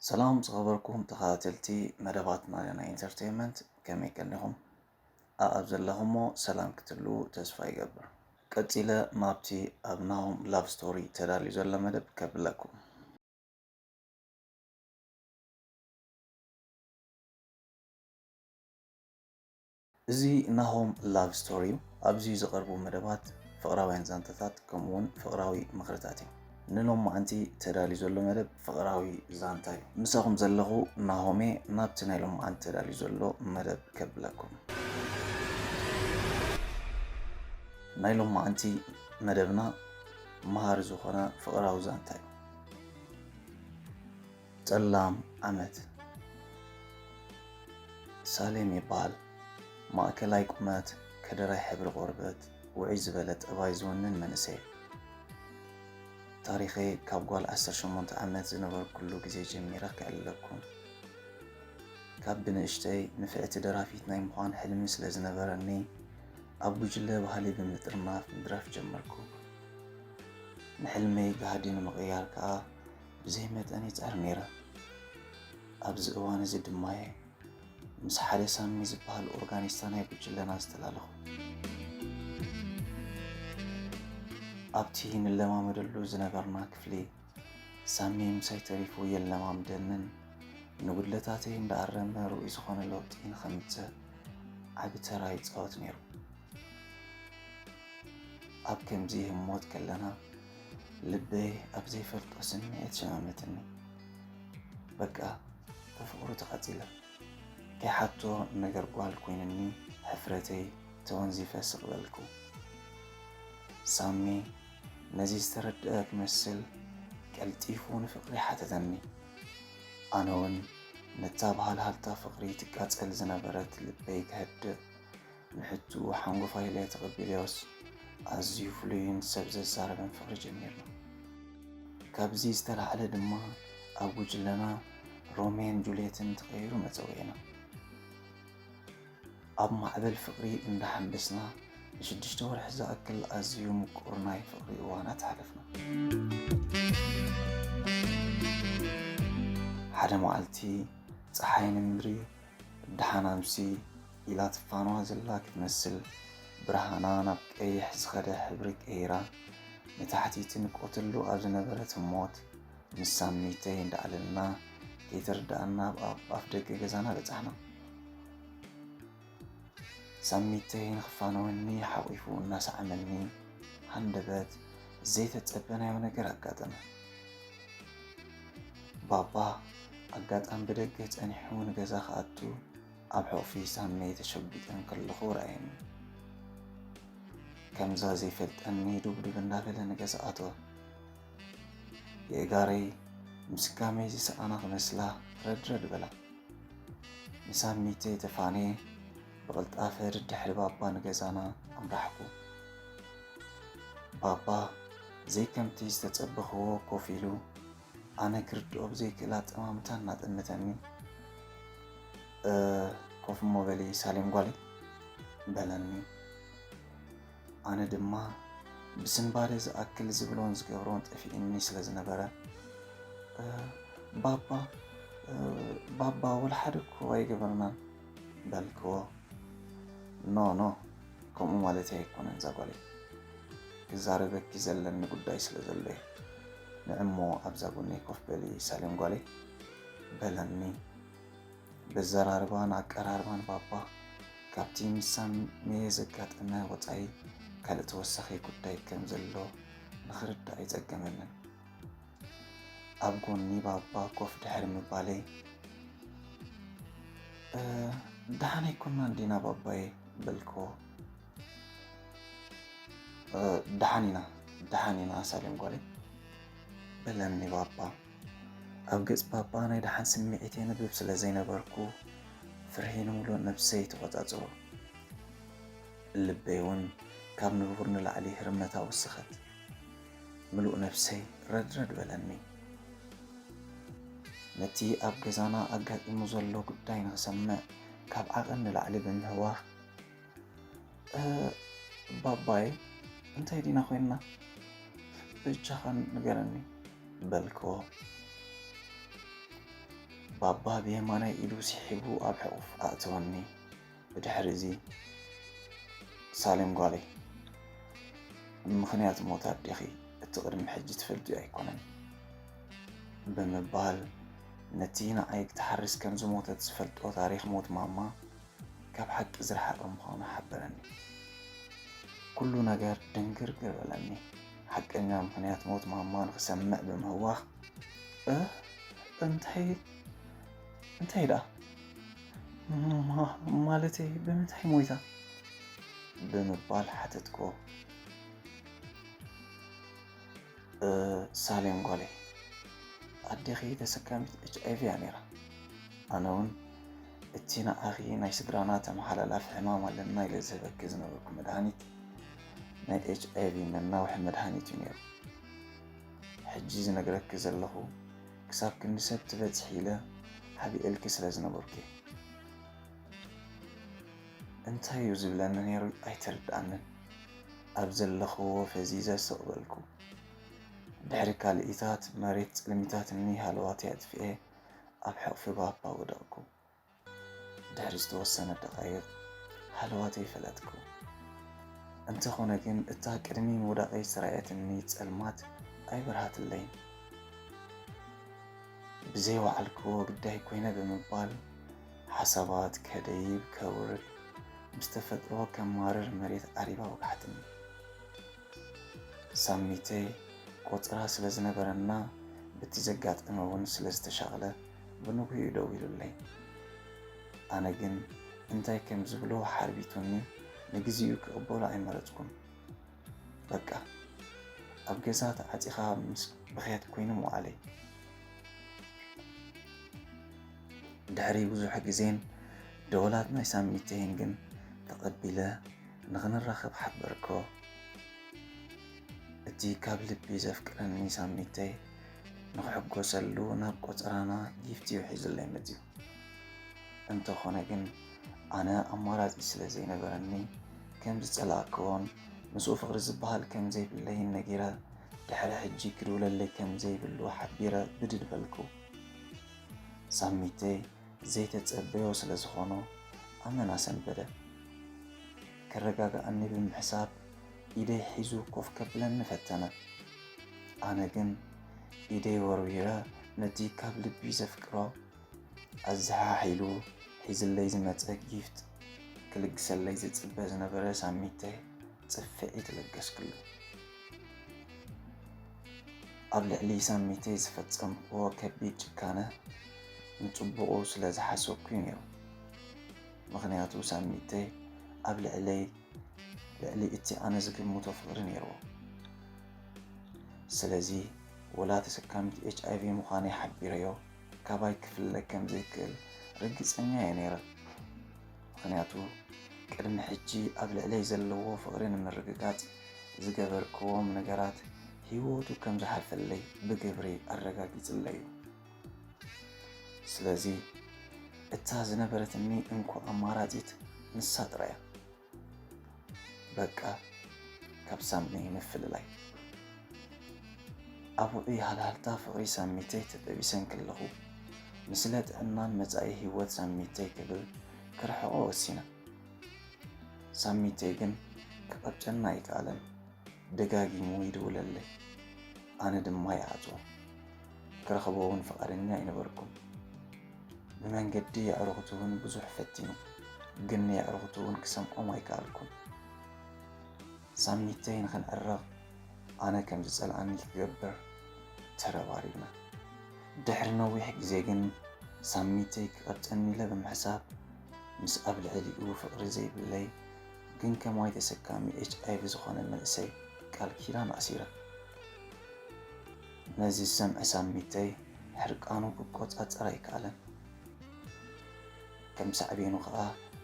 ሰላም ዝኸበርኩም ተኸታተልቲ መደባትና ናይ ኢንተርቴይንመንት፣ ከመይ ቀኒኹም? ኣኣብ ዘለኹሞ ሰላም ክትህልዉ ተስፋ ይገብር። ቀጺለ ናብቲ ኣብ ናሆም ላቭ ስቶሪ ተዳልዩ ዘሎ መደብ ከብለኩም። እዚ ናሆም ላቭ ስቶሪ እዩ። ኣብዚ ዝቐርቡ መደባት ፍቕራውያን ዛንታታት ከምኡውን ፍቕራዊ ምኽርታት እዮም። ንሎማዓንቲ ተዳልዩ ዘሎ መደብ ፍቕራዊ ዛንታ እዩ። ምሳኹም ዘለኹ ናሆሜ። ናብቲ ናይ ሎማዓንቲ ተዳልዩ ዘሎ መደብ ከብለኩም። ናይ ሎማዓንቲ መደብና መሃሪ ዝኾነ ፍቕራዊ ዛንታ እዩ። ጸላም ዓመት። ሳሌም ይበሃል። ማእከላይ ቁመት፣ ከደራይ ሕብሪ ቆርበት፣ ውዑይ ዝበለ ጠባይ ዝውንን መንእሰይ። ታሪኸይ ካብ ጓል ዓሰርተ ሸሞንተ ዓመት ዝነበርኩሉ ግዜ ጀሚረ ከዕልለኩም። ካብ ብንእሽተይ ንፍዕቲ ደራፊት ናይ ምዃን ሕልሚ ስለ ዝነበረኒ፣ ኣብ ጉጅለ ባህሊ ብምጥርናፍ ምድራፍ ጀመርኩ። ንሕልመይ ጋህዲ ንምቕያር ከኣ ብዘይ መጠን ይጽዕር ነይረ። ኣብዚ እዋን እዚ ድማ'የ ምስ ሓደ ሳሚ ዝበሃል ኦርጋኒስታ ናይ ጉጅለና ዝተላለኹ። ኣብቲ ንለማመደሉ ዝነበርና ክፍሊ፣ ሳሚ ምሳይ ተሪፉ የለማምደንን ንጉድለታተይ እንዳኣረመ ርኡይ ዝኾነ ለውጢ ንኸምጽእ ዓቢ ተራ ይጻወት ነይሩ። ኣብ ከምዚ ህሞት ከለና፣ ልበይ ኣብ ዘይፈልጦ ስምዒት ሸመመትኒ። በቃ፣ ብፍቕሩ ተቓጺለ። ከይሓቶ ነገር ጓል ኮይንኒ፣ ሕፍረተይ ተወንዚፈ ስቕ በልኩ። ሳሚ ነዚ ዝተረድአ ክመስል፣ ቀልጢፉ ንፍቕሪ ሓተተኒ። ኣነ እውን ነታ ብሃልሃልታ ፍቕሪ ትቃጸል ዝነበረት ልበይ ከህድእ፣ ንሕትኡ ሓንጎፋይ ኢለ ተቐቢለዮስ፣ ኣዝዩ ፍሉይን ሰብ ዘዛርብን ፍቕሪ ጀሚርና። ካብዚ ዝተላዕለ ድማ፣ ኣብ ጉጅለና ሮሜን ጁልየትን ተቐይሩ መጸውዒና። ኣብ ማዕበል ፍቕሪ እንዳሓንበስና፣ ንሽዱሽተ ወርሒ ዝኣክል ኣዝዩ ምቁር ናይ ፍቕሪ እዋናት ሓለፍና። ሓደ መዓልቲ፣ ጸሓይ ንምድሪ ደሓን ኣምሲ ኢላ ትፋነዋ ዘላ ክትመስል፣ ብርሃና ናብ ቀይሕ ዝኸደ ሕብሪ ቀይራ፣ ንታሕቲ ትንቆተሉ ኣብ ዝነበረት ህሞት፣ ምስ ሳሚተይ እንዳዕለልና፣ ከይተረድኣና ኣብ ኣፍ ደገ ገዛና በጻሕና። ሳሚተይ ንኽፋነወኒ ሓቒፉ እናሰዓመኒ፣ ሃንደበት ዘይተጸበናዮ ነገር ኣጋጠመ። ባባ ኣጋጣሚ ብደገ ጸኒሑ ንገዛ ክኣቱ፣ ኣብ ሕቑፊ ሳሚ ተሸጒጠ እንከለኹ ረኣየኒ። ከምዛ ዘይፈልጠኒ ዱብዱብ እንዳበለ ንገዛ ኣተወ። የእጋረይ ምስጋመይ ዝሰኣና ክመስላ ረድረድ በላ። ንሳሚተይ ተፋንየ ብቕልጣፈ ደድሕሪ ባባ ንገዛና ኣምራሕኩ። ባባ ዘይከምቲ ዝተጸበኽዎ ኮፍ ኢሉ፣ ኣነ ክርድኦ ብዘይክእል ኣጠማምታ እናጠመተኒ፣ "እ፣ ኮፍ እሞ በሊ ሳሌም ጓለይ" በለኒ። ኣነ ድማ ብስንባደ ዝኣክል ዝብሎን ዝገብሮን ጠፊእኒ ስለ ዝነበረ፣ "እ፣ ባባ፣ እ፣ ባባ፣ ወላ ሓደ እኮ ኣይገበርናን" በልክዎ። "ኖ፣ ኖ፣ ከምኡ ማለተይ ኣይኮነን ዛጓለይ። ክዛረበኪ ዘለኒ ጉዳይ ስለ ዘሎ እየ። ንዕሞ ኣብዛ ጎነይ ኮፍ በሊ ሳሌም ጓለይ" በለኒ። በዘራርባን ኣቀራርባን ባባ፣ ካብቲ ምስ ሳምየ ዘጋጠመ ወጻኢ ካልእ ተወሳኺ ጉዳይ ከም ዘሎ ንኽርዳእ ኣይጸገመንን። ኣብ ጎኒ ባባ ኮፍ ድሕሪ ምባለይ፣ "እ፣ ደሓን ኣይኮናን ዲና ባባየ?" በልክዎ። "እ፣ ደሓን ኢና፣ ደሓን ኢና ሳሌም ጓለይ" በለኒ ባባ። ኣብ ገጽ ባባ ናይ ደሓን ስምዒት የንብብ ስለ ዘይነበርኩ፣ ፍርሂ ንምሉእ ነብሰይ ተቖጻጸሮ። ልበይ እውን ካብ ንቡር ንላዕሊ ህርመታ ወሰኸት። ምሉእ ነብሰይ ረድረድ በለኒ። ነቲ ኣብ ገዛና ኣጋጢሙ ዘሎ ጉዳይ ንኽሰምዕ ካብ ዓቐን ንላዕሊ ብምህዋኽ፣ "እ፣ ባባይ፣ እንታይ ዲና ኮይንና? በጃኻ ንገረኒ" በልክዎ። ባባ ብየማናይ ኢዱ ስሒቡ ኣብ ሕቑፍ ኣእተወኒ። ብድሕሪ እዚ፣ ሳሌም ጓለይ፣ ምኽንያት ሞት ኣዴኺ እቲ ቅድሚ ሕጂ ትፈልጥዮ ኣይኮነን ብምባል፣ ነቲ ንዓይ ክትሓርስ ከም ዝሞተት ዝፈልጦ ታሪኽ ሞት ማማ ካብ ሓቂ ዝረሓቐ ምዃኑ ሓበረኒ። ኩሉ ነገር ድንግርግር በለኒ። ሓቀኛ ምኽንያት ሞት ማማ ንኽሰምዕ ብምህዋኽ፣ "እ? እንታይ፣ እንታይ ደኣ? ማ-፣ ማለተይ ብምንታይ ሞይታ?" ብምባል ሓተትኩዎ። "እ፣ ሳሌም ጓለይ፣ ኣዴኺ ተሰካሚት ኤች ኣይ ቪ እያ ነይራ። ኣነ እውን እቲ ንዓኺ ናይ ስድራና ተመሓላላፊ ሕማም ኣለና ኢለ ዝህበኪ ዝነበርኩ መድሃኒት ናይ ኤች ኣይ ቪ መናውሒ መድሃኒት እዩ ነይሩ። ሕጂ ዝነግረኪ ዘለኹ ክሳብ ክንዲ ሰብ ትበጽሒ ኢለ ሓቢኤልኪ ስለ ዝነበርኩ እዩ። እንታይ እዩ ዝብለኒ ነይሩ ኣይተረድኣንን። ኣብ ዘለኽዎ ፈዚዘ ስቕ በልኩ። ድሕሪ ካልኢታት መሬት ጽልሚታትኒ ሃለዋተይ ኣጥፊኤ ኣብ ሕቕፊ ባባ ወደቕኩ። ድሕሪ ዝተወሰነ ደቓይቕ ሃለዋተይ ፈለጥኩ። እንተኾነ ግን እታ ቅድሚ ምውዳቐይ ዝረኣየትኒ ጸልማት ኣይበርሃትለይን። ብዘይወዓልክዎ ግዳይ ኮይነ ብምባል ሓሳባት ከደይብ ከውርድ ምስ ተፈጥሮ ከማርር መሬት ዓሪባ ወግሓትኒ። ሳሚተይ ቆጸራ ስለ ዝነበረና በቲ ዘጋጠመ እውን ስለ ዝተሻቕለ ብንጉሂኡ ደዊሉለይ። ኣነ ግን እንታይ ከም ዝብሎ ሓርቢቱኒ ንግዚኡ ክቕበሎ ኣይመረጽኩን። በቃ ኣብ ገዛ ተዓጺኻ ምስ ብኽያት ኮይኑ ምውዓለይ። ድሕሪ ብዙሕ ግዜን ደወላት ናይ ሳሚተይን ግን ተቐቢለ ንኽንራኸብ ሓበርክዎ። እቲ ካብ ልቢ ዘፍቅረኒ ሳሚተይ ንኽሕጎሰሉ ናብ ቆጸራና ጊፍት እዩ ሒዙለይ መጺኡ። እንተኾነ ግን ኣነ ኣማራጺ ስለ ዘይነበረኒ ከም ዝጸላእክዎን ምስኡ ፍቕሪ ዝበሃል ከም ዘይብለይን ነጊረ ድሕሪ ሕጂ ክድውለለይ ከም ዘይብሉ ሓቢረ ብድድ በልኩ። ሳሚተይ ዘይተጸበዮ ስለ ዝኾኖ ኣመና ሰንበደ። ከረጋግኣኒ ብምሕሳብ ኢደይ ሒዙ ኮፍ ከብለኒ ፈተነ። ኣነ ግን ኢደይ ወርዊረ ነቲ ካብ ልቢ ዘፍቅሮ ኣዘሓሒሉ ሒዝለይ ዝመጸ ጊፍት ክልግሰለይ ዝጽበ ዝነበረ ሳሚተይ ጽፍዒት ለገስክሉ። ኣብ ልዕሊ ሳሚተይ ዝፈጸምክዎ ከቢድ ጭካነ ንጽቡቑ ስለ ዝሓሰብኩ እዩ ነይሩ። ምኽንያቱ ሳሚተይ ኣብ ልዕለይ ልዕሊ እቲ ኣነ ዝግምቶ ፍቕሪ ነይርዎ። ስለዚ ወላ ተሰካሚት ኤች ኣይ ቪ ምዃነይ ሓቢረዮ ካባይ ክፍለ ከም ዘይክእል ርግጸኛ እየ ነይረ። ምኽንያቱ ቅድሚ ሕጂ ኣብ ልዕለይ ዘለዎ ፍቕሪ ንምርግጋጽ ዝገበርክዎም ነገራት ህይወቱ ከም ዝሓልፈለይ ብግብሪ ኣረጋጊጽለይ እዩ። ስለዚ እታ ዝነበረትኒ እንኮ ኣማራጺት ንሳ ጥራይ እያ። በቃ ካብ ሳሚ ምፍልላይ። ኣብ ውዑይ ሃልሃልታ ፍቕሪ ሳሚተይ ተጠቢሰ እንከለኹ፣ ንስለ ጥዕናን መጻኢ ህይወት ሳሚተይ ክብል ክርሕቖ ወሲነ። ሳሚተይ ግን ክቐብጸኒ ኣይከኣለን። ደጋጊሙ ይድውለለይ፣ ኣነ ድማ ይዓጽዎ። ክረኽቦ እውን ፍቓደኛ ኣይነበርኩን። ብመንገዲ የዕሩኽቱ እውን ብዙሕ ፈቲኑ፣ ግን ንየዕሩኽቱ እውን ክሰምዖም ኣይከኣልኩን። ሳሚተይ ንኽንዕረቕ ኣነ ከም ዝጸልኣኒ ክገብር ተረባሪብና። ድሕሪ ነዊሕ ግዜ ግን ሳሚተይ ክቐብጸኒ ኢለ ብምሕሳብ፣ ምስ ኣብ ልዕሊኡ ፍቕሪ ዘይብለይ ግን ከማይ ተሰካሚ ኤች ኣይ ቪ ዝኾነ መንእሰይ ቃል ኪዳን ኣሲረ። ነዚ ዝሰምዐ ሳሚተይ ሕርቃኑ ክቆጻጸር ኣይከኣለን። ከም ሳዕቤኑ ኸኣ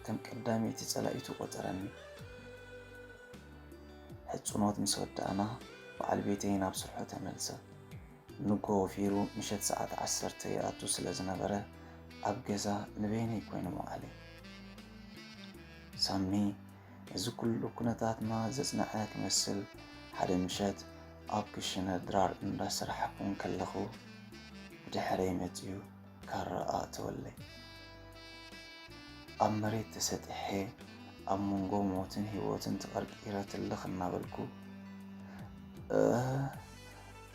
ከም ቀዳመይቲ ጸላኢቱ ቆጸረኒ። ሕጽኖት ምስ ወዳእና በዓል ቤተይ ናብ ስርሑ ተመልሰ። ንጎ ወፊሩ ምሸት ሰዓት ዓሰርተ ይኣቱ ስለ ዝነበረ ኣብ ገዛ ንበይነይ ኮይኑ ምውዓለይ። ሳሚ እዚ ኩሉ ኩነታትና ዘጽንዐ ክመስል ሓደ ምሸት ኣብ ክሽነ ድራር እንዳሰራሕኩ እንከለኹ ብድሕረይ መጺኡ ካራ ኣእተወለይ። ኣብ መሬት ተሰጢሐ ኣብ መንጎ ሞትን ህይወትን ተቐርቂረ ትልኽ እናበልኩ፣ "እ፣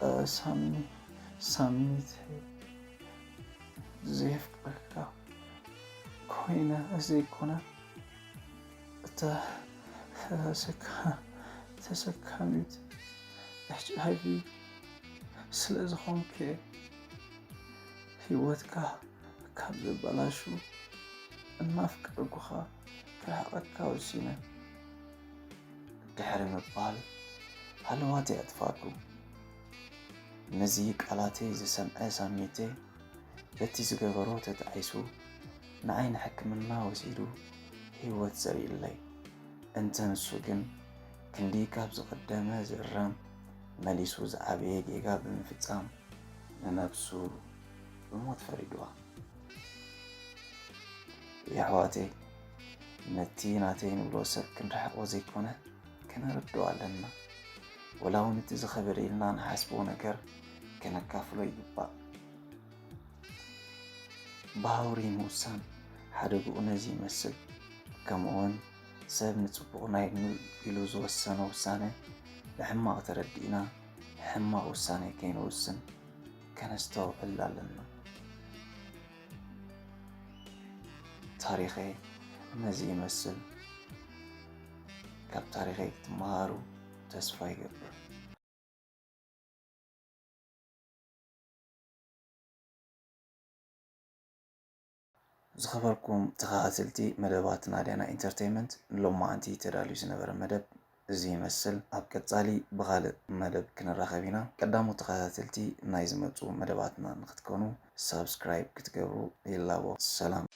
እ፣ ሳሚ፣ ሳሚት፣ ዘየፍቅረካ ኮይነ ዘይኮነ፣ እታ ተሰካ-፣ ተሰካሚት ኤች ኣይ ቪ ስለ ዝኾንክ ህይወትካ ካብ ዘበላሹ እናፍቀርኩኻ ክርሕቐካ ወሲነ" ድሕሪ ምባል ሃለዋተይ ኣጥፋእኩ። ነዚ ቃላተይ ዝሰምዐ ሳሚተይ በቲ ዝገበሮ ተጣዒሱ ንዓይ ንሕክምና ወሲዱ ህይወት ዘሪኡለይ። እንተ ንሱ ግን ክንዲ ካብ ዝቐደመ ዝእረም መሊሱ ዝዓበየ ጌጋ ብምፍጻም ንነብሱ ብሞት ፈሪድዋ። የሕዋተይ፣ ነቲ ናተይ ንብሎ ሰብ ክንርሕቆ ዘይኮነ፣ ከነረድኦ ኣለና። ወላ እውን እቲ ዝኸበደ ኢልና ንሓስቦ ነገር ከነካፍሎ ይግባእ። ብሃውሪ ምውሳን ሓደግኡ ነዚ ይመስል። ከምኡ እውን ሰብ ንጽቡቕ ናይ ኢሉ ዝወሰኖ ውሳነ ብሕማቕ ተረዲእና ሕማቕ ውሳነ ከይንውስን ከነስተውዕል ኣለና። ታሪኸይ ነዚ ይመስል። ካብ ታሪኸይ ክትመሃሩ ተስፋ ይገብር። ዝኸበርኩም ተኸታተልቲ መደባት ናድያና ኢንተርቴይንመንት፣ ንሎማዓንቲ ተዳልዩ ዝነበረ መደብ እዚ ይመስል። ኣብ ቀጻሊ ብኻልእ መደብ ክንራኸብ ኢና። ቀዳሞት ተኸታተልቲ ናይ ዝመጹ መደባትና ንኽትኮኑ፣ ሳብስክራይብ ክትገብሩ ይላቦ። ሰላም።